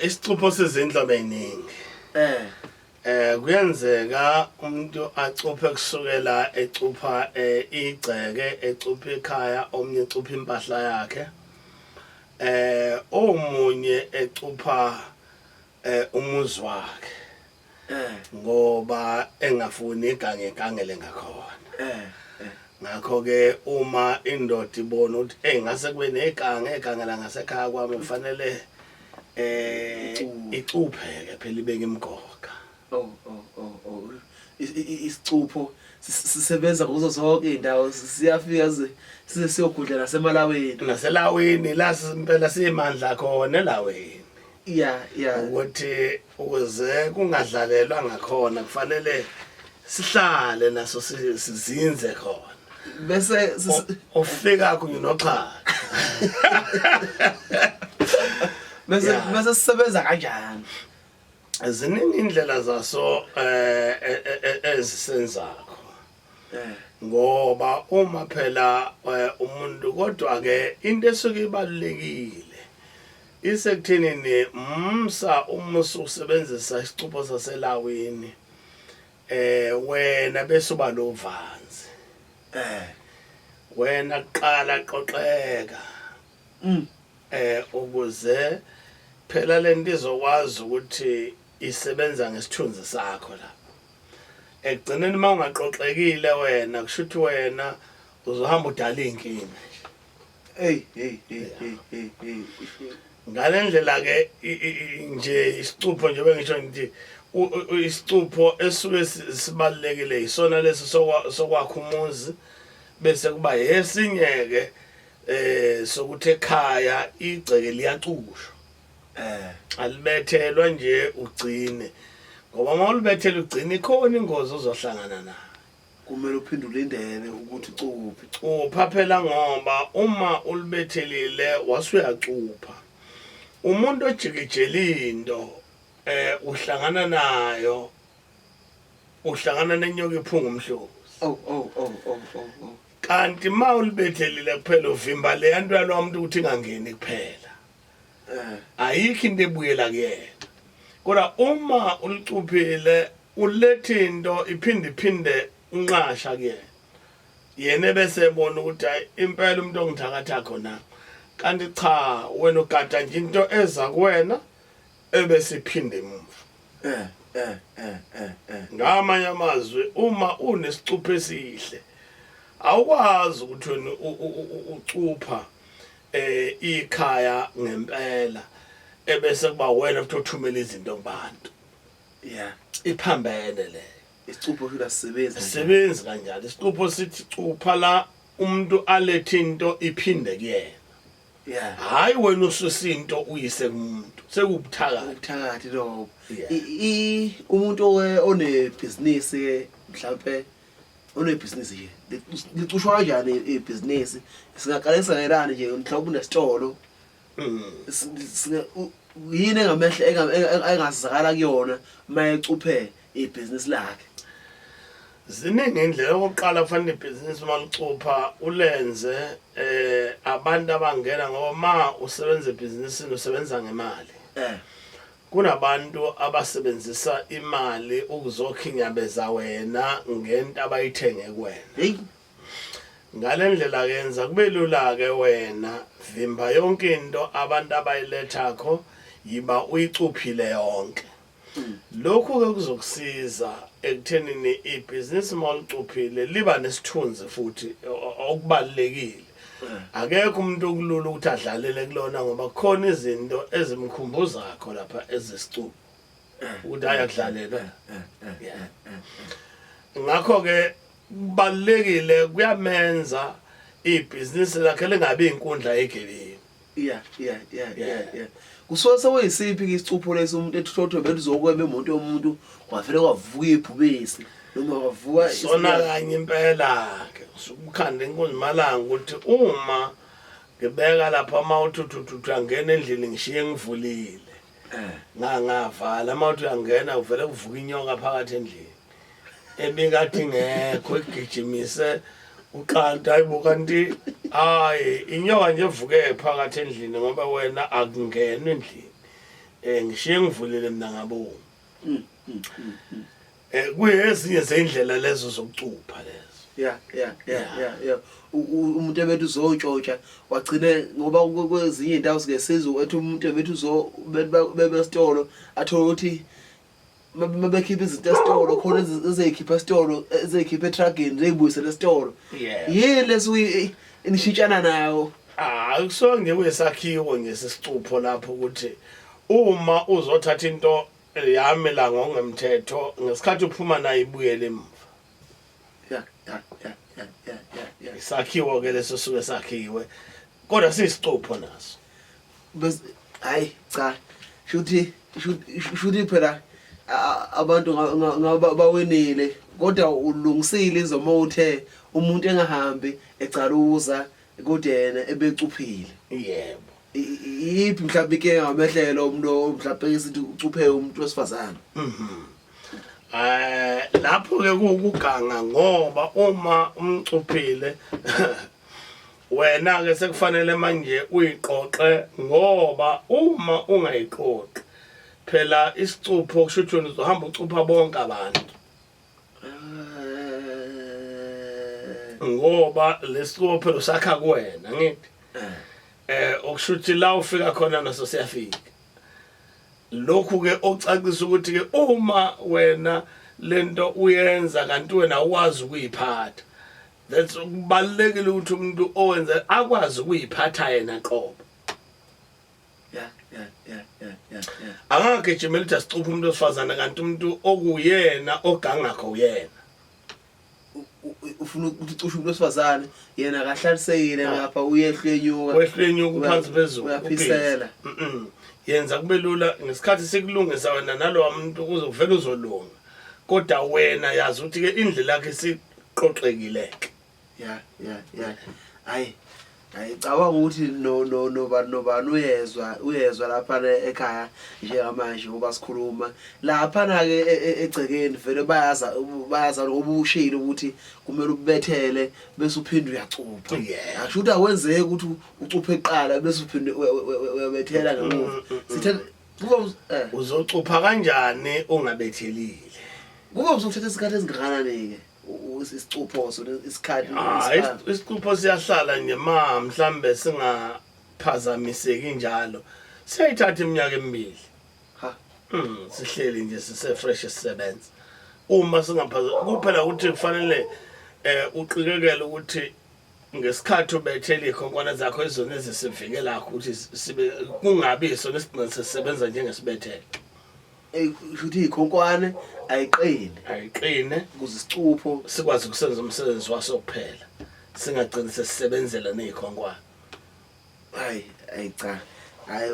Isicupho sezinhlobo eziningi. Kuyenzeka umuntu acuphe kusukela ecupha igceke, ecupha ikhaya, omunye ecupha impahla yakhe. Omunye ecupha umuzi wakhe. Ngoba engafuni igange igangele ngakhona. Ngakho ke uma indoda ibona ukuthi hey ngase kube negange egangela ngasekhaya kwami kufanele icupheke phela ibeke imigoga. Oh oh oh oh isicupho sisebenza kuzo zonke izindawo, siyafika size siyogudla nasemalawini. Naselawini la impela simandla khona elawini. Yeah. Ukuthi ukuze kungadlalelwa ngakhona kufanele sihlale naso sizinze khona. Bese ufika kunye noxhaka. Bese bese sisebenza kanjani? Ziningi indlela zaso ezisenzakho. Ngoba uma phela umuntu kodwa ke into esuke ibalulekile isekuthenini msa uma usebenzisa isicupho saselawini wena bese uba lovanzi. Wena kuqala qoqeka. Ukuze phela lento izokwazi ukuthi isebenza ngesithunzi sakho lapha. Ekugcineni uma ungaqoqekile wena kusho ukuthi wena uzohamba udala inkinga nje. Hey hey hey hey hey hey. Ngalendlela ke nje isicupho nje bengisho ngithi isicupho esuke sibalekile isona lesi sokwakha umuzi bese kuba esinye ke sokuthi ekhaya igceke liyacushwa. Alibethelwa nje ugcine ngoba uma ulibethela ugcine ikhona ingozi ozohlangana nayo. Kumele uphinde ulindele ukuthi ucuphe. Cupha phela ngoba uma ulibethelile wasuyacupha. Umuntu ojikijela into uhlangana nayo, uhlangana nenyoka iphunga umhlozi. Oh oh oh oh oh oh. Kanti uma ulibethelile kuphela uvimba le yanto yalowa muntu ukuthi ingangeni kuphela. Ayikho into ebuyela kuyena. Kodwa uma ulicuphile uletha into iphinde iphinde unqasha kuyena. Yena bese ebona ukuthi hayi impela umuntu ongithakatha khona. Kanti cha wena ugada nje into eza kuwena ebese iphinde emuva. Ngamanye amazwi uma unesicupho esihle awukwazi ukuthi wena ucupha ikhaya ngempela ebese kuba wena futhi othumela izinto kubantu. Yeah. Iphambene le. Isicupho futhi asisebenzi. Sisebenzi kanjalo. Isicupho sithi cupha la umuntu alethe into iphinde kuyena. Yeah. Hayi wena ususa into uyise kumuntu. Sekubuthakathi. Ubuthakathi lobo. Umuntu onebhizinisi ke mhlawumbe onebhizinisi nje licushwa kanjani ibhizinisi? Singaqalisa ngelani nje mhlawumbe unesitolo. Yini engamehle engasizakala kuyona mayecuphe ibhizinisi lakhe? Ziningi indlela. Okokuqala kufanele ibhizinisi uma licupha ulenze abantu abangena ngoba ma usebenza ebhizinisini usebenza ngemali. Kunabantu abasebenzisa imali ukuzokhinyabeza wena ngento abayithenge kuwena. Hey. Ngalendlela kenza kube lula ke wena vimba yonke into abantu abayilethakho yiba uyicuphile yonke. Lokhu ke kuzokusiza ekuthenini ibhizinisi mawulicuphile liba nesithunzi futhi okubalulekile. Akekho umuntu okulula ukuthi adlalele kulona ngoba kukhona izinto ezimkhumbuzakho lapha ezesicupho ukuthi hayi akudlalelwa. Ngakho ke kubalulekile kuyamenza ibhizinisi lakhe lingabi inkundla yegebengu. Yeah. Kusuke sekuyisiphi ke isicupho lesi umuntu ethuthothwe belizokweba imoto yomuntu kwavele kwavuka ibhubesi noma kwavuka sona kanye impela ke usukukhanda inkunzi malanga ukuthi uma ngibeka lapha uma uthi angena endlini ngishiye ngivulile. Ngavala uma uthi uyangena kuvele kuvuka inyoka phakathi endlini. Ebikade ingekho igijimise uqanti hayibo kanti hayi inyoka nje evuke phakathi endlini ngoba wena akungenwa endlini. Ngishiye ngivulile mina ngabomu. Kuyezinye zendlela lezo zokucupha lezo. Yeah, umuntu ebethu uzotshontsha wagcine ngoba kwezinye indawo sike sizwe ethi umuntu ebethu uzo bebesitolo athole ukuthi mabekhipha izinto esitolo khona eziyikhipha esitolo eziyikhipha etragini ziyibuyisele esitolo. Yini lesuke nishintshana nayo? Ah, kusuke nje kuyisakhiwo nje sesicupho lapho ukuthi uma uzothatha into yami la ngokungemthetho ngesikhathi uphuma nayo ibuyele emuva. Yeah. Isakhiwo ke leso suke sakhiwe kodwa siyisicupho naso. Bese hayi cha, shuthi shuthi phela abantu bawinile kodwa ulungisile izoma uthe umuntu engahambi ecaluza kodwa yena ebecuphile. Yebo. Iyiphi mhlawumbe inkinga ngamehlelo umuntu mhlawumbe isithi ucuphe umuntu wesifazane? Lapho ke kuwukuganga ngoba uma umcuphile wena ke sekufanele manje uyiqoqe ngoba uma ungayiqoqi phela isicupho kusho ukuthi wena uzohamba ucupha bonke abantu. Ngoba lesicupho phela usakha kuwena ngithi. Okusho ukuthi la ufika khona naso siyafika. Lokhu ke okucacisa ukuthi ke uma wena lento uyenza kanti wena awukwazi ukuyiphatha. That's kubalulekile ukuthi umuntu owenza akwazi ukuyiphatha yena qobo. Yeah. Angagijimela ukuthi asicuphe umuntu wesifazane kanti umuntu okuyena ogangakho uyena. Ufuna ukuthi ucushe umuntu wesifazane yena akahlalisekile ngapha uyehla enyuka. Wehla enyuka uphansi phezulu. Uyaphisela. Yenza kube lula ngesikhathi sikulungisa wena nalowa muntu uzovela uzolunga. Kodwa wena yazi ukuthi ke indlela yakhe isiqoqekile ke. Yeah. Hayi. Hayi cabanga ukuthi no no nobani nobani uyezwa lapha ekhaya njengamanje ngoba sikhuluma lapha na ke egcekeni vele bayaza bayaza ngoba ushilo ukuthi kumele ubethele bese uphinde uyacupha. Asho ukuthi akwenzeki ukuthi ucuphe kuqala bese uphinde uyabethela ngemuva. Sithe kuba Uzocupha kanjani ungabethelile? Kuba uzothatha isikhathi esingakanani ke isicupho so isikhathi? Isicupho siyahlala nje ma mhlambe singaphazamiseki njalo. Siyayithatha iminyaka emibili. Ha. Sihleli nje sise fresh sisebenza. Uma singaphaza kuphela ukuthi kufanele uqikekele ukuthi ngesikhathi ubethela ikhonkwane zakho izona ezisivikela ukuthi sibe kungabi isona esigcina sisebenza njengesibethelo. Shuthi ikhonkwane ayiqine. Ayiqine ukuze isicupho sikwazi ukusenza umsebenzi waso kuphela. Singagcini sesisebenzela nezikhonkwane. Hayi, hayi cha. Hayi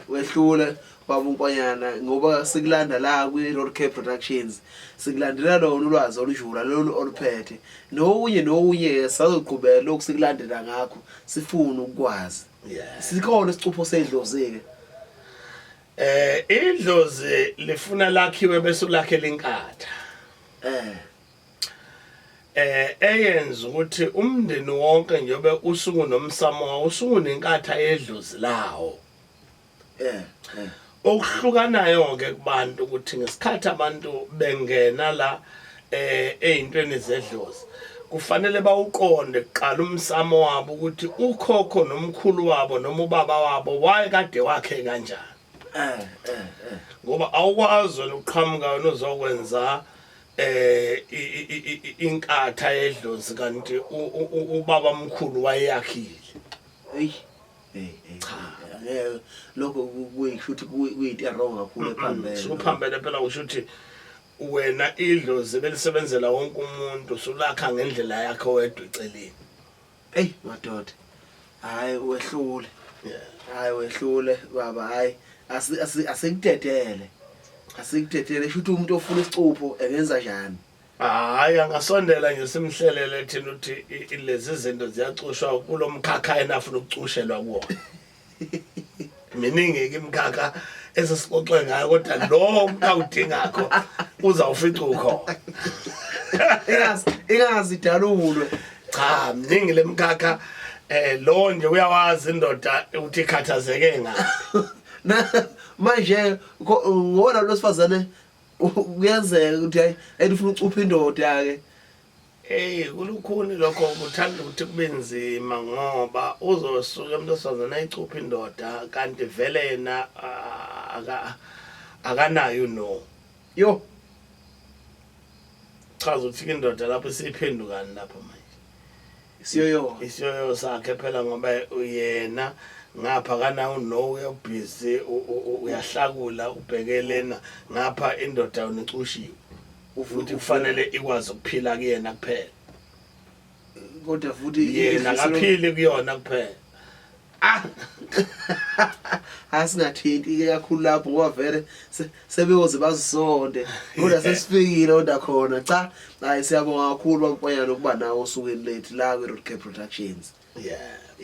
wehlule baba uNkwanyana ngoba sikulanda la kwi Road Care Productions. Sikulandela lona ulwazi olujula lolu oluphethe. Nokunye nokunye sazoqhubeka lokhu sikulandela ngakho sifuna ukwazi. Sikhona isicupho sedlozi ke. Idlozi lifuna lakhiwe bese ulakhela inkatha. Eyenza ukuthi umndeni wonke njengoba usuku nomsamo usuku nenkatha yedlozi lawo. Okuhlukanayo ke kubantu ukuthi ngesikhathi abantu bengena la ezintweni zedlozi kufanele bawuqonde kuqala umsamo wabo ukuthi ukhokho nomkhulu wabo noma ubaba wabo wayekade wakhe kanjani. Ngoba awukwazi wena uqhamuka wena uzokwenza inkatha yedlozi kanti ubaba omkhulu wayeyakhile. Hey. Hey, cha. Ngeke lokho kuyisho ukuthi kuyinto wrong kakhulu ephambene. Suphambene phela usho ukuthi wena idlozi belisebenzela wonke umuntu usulakha ngendlela yakho wedwa eceleni. Hey madoda. Hayi wehlule. Hayi wehlule baba, hayi asikudedele. Asikudedele shuthi umuntu ofuna isicupho engenza njani? Hayi angasondela nje simhlelele thina ukuthi lezi zinto ziyacushwa kulomkhakha yena afuna ukucushelwa kuwona. Miningi ke imikhakha esesixoxe ngayo kodwa lo umuntu awudingakho uzawufica ukhona. Ingazi idalulwe. Cha miningi lemkhakha lo nje uyawazi indoda ukuthi ikhathazeke ngaphi. Manje ngona losifazane kuyenzeka ukuthi hayi elifuna ucupha indoda ke. Hey kulukhuni lokho kuthanda ukuthi kube nzima ngoba uzosuka umuntu osifazane ayicupha indoda kanti vele yena akanayo no. Yo. Chaza ukuthi indoda lapho isiphendukani lapho manje. Isiyoyo. Isiyoyo sakhe phela ngoba yena ngapha kana uno uyabhizi uyahlakula ubhekelena ngapha indoda unicushiwe. Futhi kufanele ikwazi ukuphila kuyena kuphela. Kodwa futhi yena akaphili kuyona kuphela. Ah. Asingathinti ke kakhulu lapho ngoba vele sebeyoze bazisonde. Kodwa sesifikile onda khona. Cha, hayi siyabonga kakhulu baMfanyana ukuba nawe osukwini lethu la kwi Road Care Productions. Yeah.